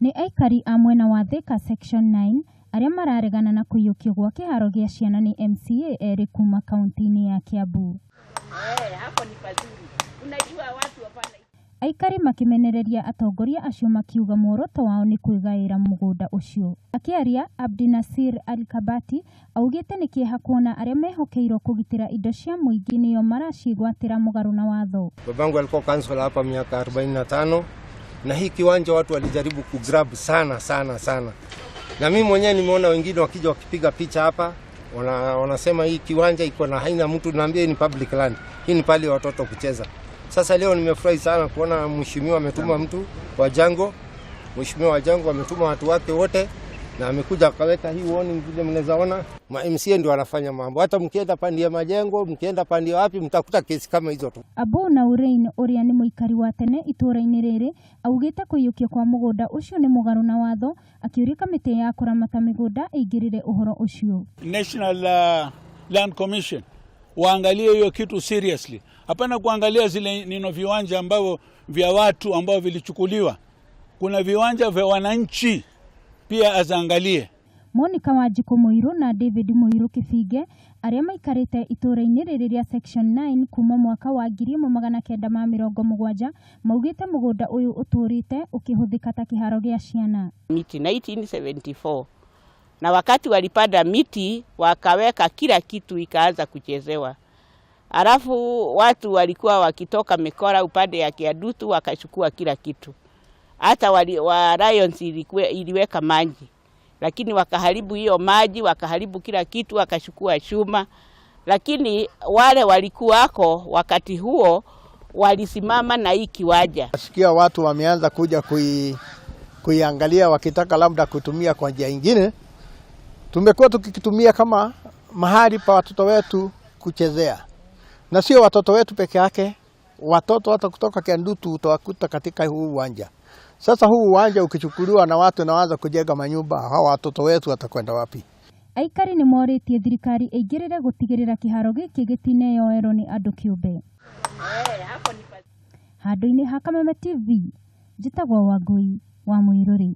Nĩ aikari a mwena wa Thika Section 9 arĩa mararegana na kũiyũkio gwa kĩharo gĩa ciana nĩ MCA erĩ kuma kaunti-inĩ ya Kiambu. Aikari makĩmenereria atongoria acio makiuga muoroto wao nĩ kwĩgaĩra mũgũnda ũcio. Akĩaria, Abdinasir Ali Kabati augĩte nĩ kĩeha kuona arĩa mehokeirwo kũgitĩra indo cia mũingĩ nĩo maraciĩgwatĩra mũgarũ na watho. Babangu alikuwa kansela hapa miaka 45 na hii kiwanja watu walijaribu kugrab sana sana sana, na mimi mwenyewe nimeona wengine wakija wakipiga picha hapa wanasema hii kiwanja iko na haina mtu. Naambia ni public land, hii ni pale watoto kucheza. Sasa leo nimefurahi sana kuona mheshimiwa ametuma mtu wa Jango. Mheshimiwa wa Jango ametuma watu wake wote na amekuja akaweka hii warning vile mnaweza ona. Ma MCA ndio wanafanya mambo. Hata mkienda pande ya majengo, mkienda pande wapi mtakuta kesi kama hizo tu. Abu na Urain uria ni muikari wa tene itura-inĩ rĩrĩ augĩte kũiyũkio kwa mũgũnda ũcio nĩ mũgarũ na watho, akĩũria kamĩtĩ ya kũramata mĩgũnda ĩingĩrĩre ũhoro ũcio. National Land Commission waangalie hiyo kitu seriously. Hapana kuangalia zile nino viwanja ambavyo vya watu ambao vilichukuliwa. Kuna viwanja vya wananchi pia azangalie. Monica Wanjiku Muiru na David Muiru Kibinge arĩa maikarĩte itũũra-inĩ rĩrĩ rĩa Section 9 kuma mwaka wa 1970 maugĩte mũgũnda ũyũ ũtũũrĩte ũkĩhũthĩka ta kĩharo gĩa ciana. Miti 1974 na wakati walipanda miti wakaweka kila kitu ikaanza kuchezewa. Alafu watu walikuwa wakitoka Mikora upande ya Kiandutu wakachukua kila kitu. Hata wa Lions iliweka maji, lakini wakaharibu hiyo maji, wakaharibu kila kitu, wakachukua chuma. Lakini wale walikuwako wakati huo walisimama na hii kiwanja. Nasikia watu wameanza kuja kuiangalia wakitaka labda kutumia kwa njia nyingine. Tumekuwa tukikitumia kama mahali pa watoto wetu kuchezea. Na sio watoto wetu peke yake, watoto hata kutoka Kiandutu utawakuta katika huu uwanja. Sasa huu uwanja ukichukuliwa na watu na waanza kujenga manyumba, hawa watoto wetu watakwenda wapi? Aikari nĩ morĩtie thirikari ĩingĩrĩre gũtigĩrĩra kĩharo gĩkĩ gĩtineyoerwo nĩ andũ kĩũmbe. Handũ-inĩ ha Kameme TV, njĩtagwo Wangũi wa Mũirũrĩ.